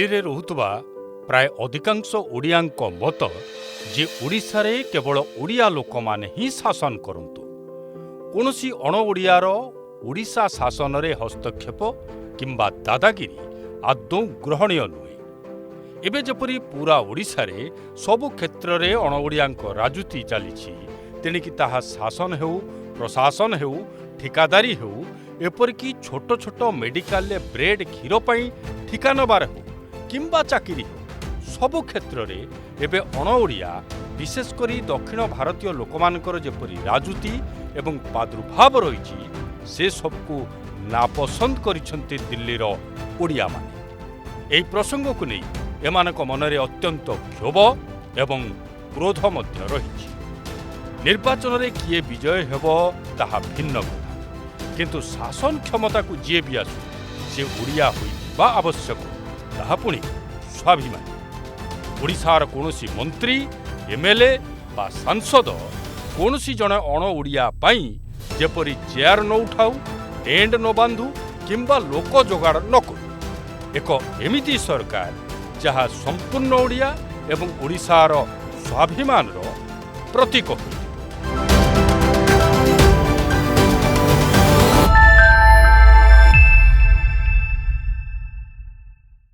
ଦିଲ୍ଲୀରେ ରହୁଥିବା ପ୍ରାୟ ଅଧିକାଂଶ ଓଡ଼ିଆଙ୍କ ମତ ଯେ ଓଡ଼ିଶାରେ କେବଳ ଓଡ଼ିଆ ଲୋକମାନେ ହିଁ ଶାସନ କରନ୍ତୁ। କୌଣସି ଅଣଓଡ଼ିଆର ଓଡ଼ିଶା ଶାସନରେ ହସ୍ତକ୍ଷେପ କିମ୍ବା ଦାଦାଗିରି ଆଦୌ ଗ୍ରହଣୀୟ ନୁହେଁ। ଏବେ ଯେପରି ପୂରା ଓଡ଼ିଶାରେ ସବୁ କ୍ଷେତ୍ରରେ ଅଣଓଡ଼ିଆଙ୍କ ରାଜୁତି ଚାଲିଛି, ତେଣିକି ତାହା ଶାସନ ହେଉ, ପ୍ରଶାସନ ହେଉ, ଠିକାଦାରୀ ହେଉ, ଏପରିକି ଛୋଟ ଛୋଟ ମେଡିକାଲରେ ବ୍ରେଡ୍ କ୍ଷୀର ପାଇଁ ଠିକା ନେବାର ହେଉ କିମ୍ବା ଚାକିରି ହେଉ, ସବୁ କ୍ଷେତ୍ରରେ ଏବେ ଅଣଓଡ଼ିଆ, ବିଶେଷ କରି ଦକ୍ଷିଣ ଭାରତୀୟ ଲୋକମାନଙ୍କର ଯେପରି ରାଜୁତି ଏବଂ ପ୍ରାଦୁର୍ଭାବ ରହିଛି, ସେସବୁକୁ ନାପସନ୍ଦ କରିଛନ୍ତି ଦିଲ୍ଲୀର ଓଡ଼ିଆମାନେ। ଏହି ପ୍ରସଙ୍ଗକୁ ନେଇ ଏମାନଙ୍କ ମନରେ ଅତ୍ୟନ୍ତ କ୍ଷୋଭ ଏବଂ କ୍ରୋଧ ମଧ୍ୟ ରହିଛି। ନିର୍ବାଚନରେ କିଏ ବିଜୟ ହେବ ତାହା ଭିନ୍ନ କଥା, କିନ୍ତୁ ଶାସନ କ୍ଷମତାକୁ ଯିଏ ବି ଆସୁ ସେ ଓଡ଼ିଆ ହୋଇଥିବା ଆବଶ୍ୟକ, ତାହା ପୁଣି ସ୍ୱାଭିମାନୀ। ଓଡ଼ିଶାର କୌଣସି ମନ୍ତ୍ରୀ, ଏମ୍ଏଲ୍ଏ ବା ସାଂସଦ କୌଣସି ଜଣେ ଅଣ ଓଡ଼ିଆ ପାଇଁ ଯେପରି ଚେୟାର ନ ଉଠାଉ, ଟେଣ୍ଟ ନ ବାନ୍ଧୁ କିମ୍ବା ଲୋକ ଯୋଗାଡ଼ ନ କରୁ। ଏକ ଏମିତି ସରକାର ଯାହା ସମ୍ପୂର୍ଣ୍ଣ ଓଡ଼ିଆ ଏବଂ ଓଡ଼ିଶାର ସ୍ୱାଭିମାନର ପ୍ରତୀକ ହୋଇଥିବ।